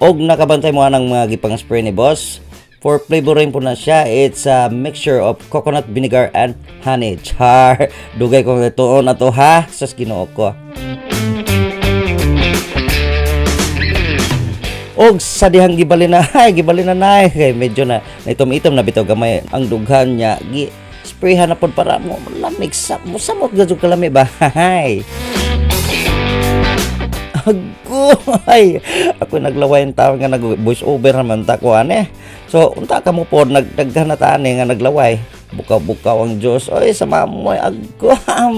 Og nakabantay mo anang mga gipang spray ni boss. For flavoring po na siya, it's a mixture of coconut vinegar and honey. Char! Dugay kong tuon na to ha, sa Ginoo ko. Og sa dihang gibali na, ay, gibali na na kay medyo na naitom-itom na bitaw gamay ang dughan niya. Gi sprayhan na pod para mo lamig sa mo samot gajud kalami ba. Hay. Agoy! Ako naglaway ang tao nga nag voice over naman ta ko ane. So unta ka mo pod nagdaghan na ta ani nga naglaway. Bukaw-bukaw ang Diyos. Oy, sa mamoy agam.